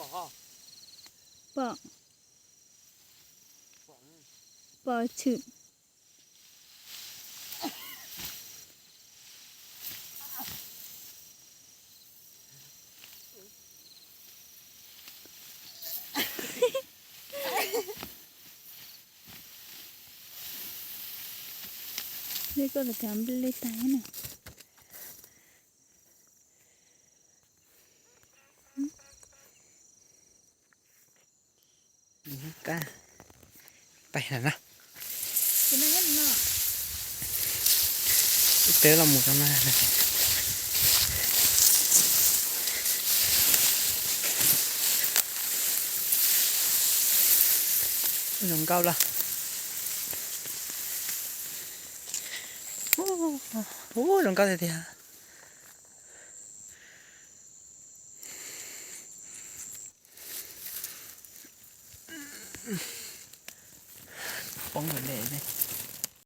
Pom, pom tshwm. Li koj los kav nplej tag na. Pais na. Ib teb los mus rau na. Zoo nkauj los. Ub, zoo nkauj tiag tiag. Poob lawm ne.